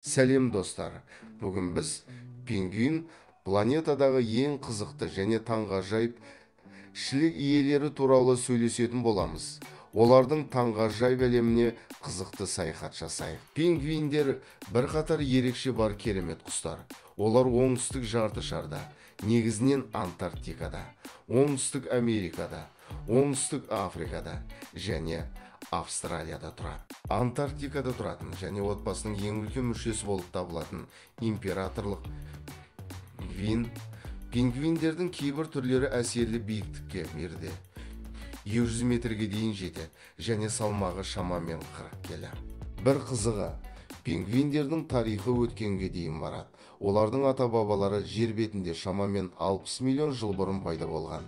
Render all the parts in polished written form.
Сәлем, достар! Бүгін біз пингвин, планетадағы ең қызықты және таңғажайып тіршілік иелері туралы сөйлесетін боламыз. Олардың таңғажайып әлеміне қызықты саяхат жасайық. Пингвиндер бірқатар ерекше бар керемет құстар. Олар оңтүстік жарты шарда, негізінен Антарктикада, Оңтүстік Америкада, Оңтүстік Африкада және Австралияда тұрады. Антарктикада тұратын және отбасының ең үлкен мүшесі болып табылатын императорлық пингвин. Пингвиндердің кейбір түрлері әсерлі биіктікке мерде 200 метрге дейін жетеді және салмағы шамамен 40 келі. Бір қызығы, пингвиндердің тарихы өткенге дейін барады. Олардың ата-бабалары жер бетінде шамамен 60 миллион жыл бұрын пайда болған.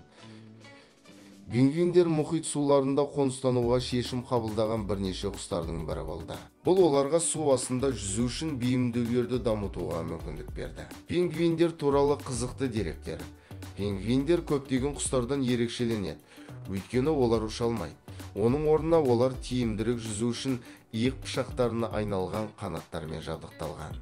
Пингвиндер мұхит суларында қоныстануға шешім қабылдаған бірнеше құстардың бірі болды. Бұл оларға су астында жүзу үшін бейімдеулерді дамытуға мүмкіндік берді. Пингвиндер туралы қызықты деректер. Пингвиндер көптеген құстардан ерекшеленеді, өйткені олар ұша алмайды. Оның орнына олар тиімдірек жүзу үшін иық пышақтарына айналған қанаттармен жабдықталған.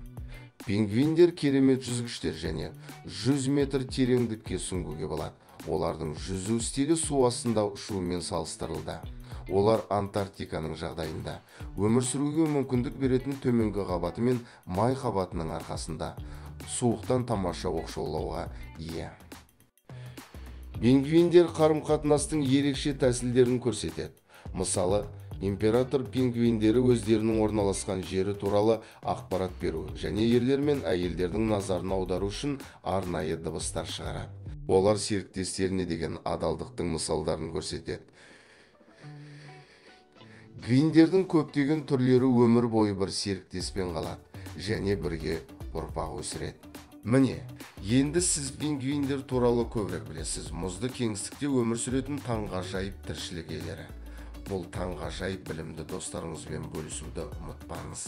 Пингвиндер керемет жүзгіштер және 100 метр тереңдікке сүңгуге болады. Олардың жүзу стилі су астында ұшуымен салыстырылды. Олар Антарктиканың жағдайында өмір сүруге мүмкіндік беретін төменгі қабаты мен май қабатының арқасында суықтан тамаша оқшаулауға ие. Пингвиндер қарым-қатынастың ерекше тәсілдерін көрсетеді. Мысалы, император пингвиндері өздерінің орналасқан жері туралы ақпарат беру және ерлер мен әйелдердің назарын аудару үшін арнайы дыбыстар шығарады. Олар серіктестеріне деген адалдықтың мысалдарын көрсетеді. Пингвиндердің көптеген түрлері өмір бойы бір серіктеспен қалады және бірге ұрпақ өсіреді. Міне, енді сіз пингвиндер туралы көбірек білесіз. Мұзды кеңістікте өмір сүретін таңғажайып тіршілік иелері. Бұл таңғажайып білімді достарыңызбен бөлісуді ұмытпаңыз.